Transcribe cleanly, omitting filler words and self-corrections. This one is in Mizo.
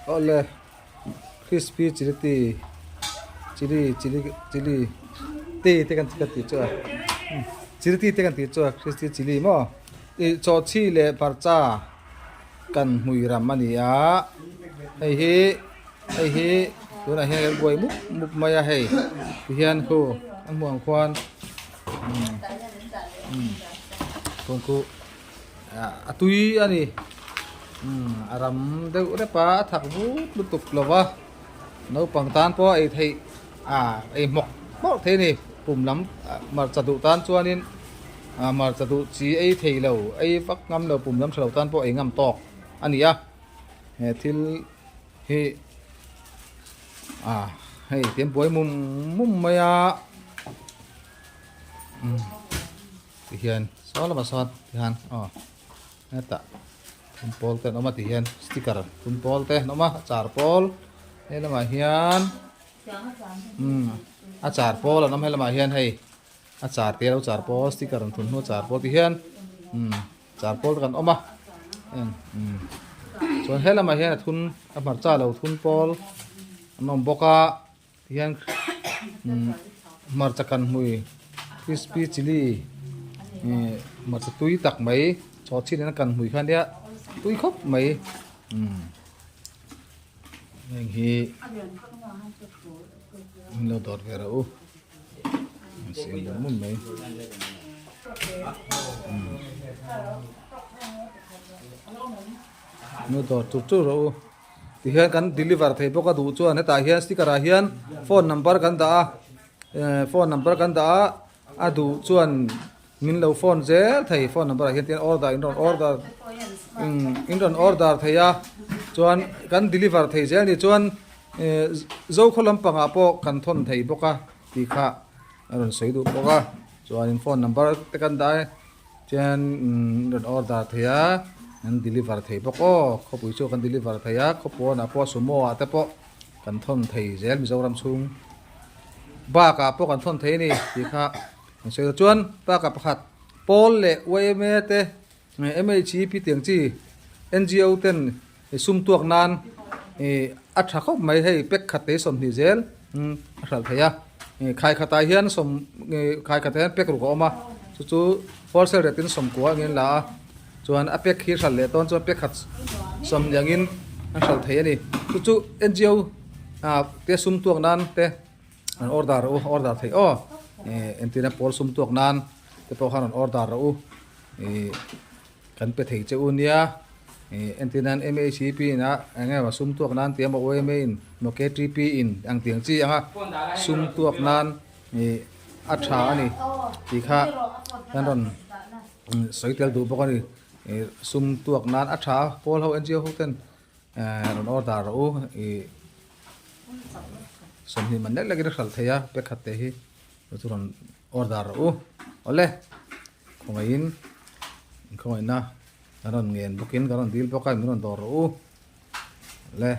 Awle crispy chilli ti chilli chilli chilli ti te kan tih chu a chilli ti te kan tih chu a crispy chilli maw ih chawhchhi leh hmarcha kan hmui ram a ni a hei hi hei hi tunah hian kan buai mup mup mai a hei tihian khu a hmuh ang khuan umm umm thawng khu a tui a ni umm a ram deuh rep a a thak vut lutuk lo va naupang tan pawh a ei theih ah ei hmawk hmawk thei a ni pum lam hmarcha duh tan chuanin ah hmarcha duh chi ei thei lo ei vak ngam lo pum lam tha lo tan pawh ei ngam tawk a ni a he thil hi ah hei tiang buai mum mum mai a umm tihian saw lamah sawn tihian aw hetah thun pawl te an awm a tihian sticker thun pawl te an awm a char pawl he lamah hian umm a char pawl an awm he lamah hian hei a char te alo char pawl sticker an thun hnu a char pawl tihian umm char pawl te kan awm a eng umm chuan he lamah hian a thun a hmarcha lo thun pawl an awm bawk a. Tihian umm hmarcha kan hmui crispy chilli ihh hmarcha tui tak mai chawhchhin in a kan hmui kha ania tui khawp mai umm heng hi an lo dawr ve rawh u an siam mum mum mai umm an lo dawr chur chur rawh u. Tihian kan deliver thei bawk a duh chuan hetah hian sticker ah hian phone number kan dah a eh phone number kan dah a a duh chuan min lo phone zel thei phone number ah hian tin order in rawn order umm in rawn order thei a chuan kan deliver thei zel ni chuan eh zokhaw lampangah pawh kan thawn thei bawk a tih kha a rawn sawi duh bawk a chuanin phone number te kan dah e. Chuan umm rawn order thei a an deliver thei bawk aw khawpui chu kan deliver thei a khawpawnah pawh sumo ah te pawh kan thawn thei zel Mizoram chhung bakah pawh kan thawn thei a ni tih kha an sawi a chuan bakah pakhat pawl leh yma te mhep tiang chi ngo ten sum tuak nan ih a tha khawp mai hei pack khat te 20 zel a hralh thei a khai khatah hian sawm khai khatah hian pack ruk a awm a chu chu wholesale rate in sawmkua angin an la a chuan a pack hi hralh leh dawn chuan pack khat 20 angin an hralh thei a ni chu chu ngo ah te sum tuak nan te an order rawh u order theih aw entirna pawl sum tuak nan te pawh khan an order rawh u ih. Kan pe thei che u nia, ih entir nan MHEP in a eng nge maw sum tuak nan tih emaw YMA in emaw KTP in ang tiang chi anga sum tuak nan ih a tha a ni tih kha kan rawn sawi tel duh bawk a ni. Ih sum tuak nan a tha a pawl ho NGO ho ten rawn order rawh u ih 20 man lek lekin a hralh thei a pakhat te hi chu rawn order rawh u awle. Khawngaihin in khawngaihna kan rawn ngen bawkin kan rawn dil bawk a min rawn dawr rawh u le.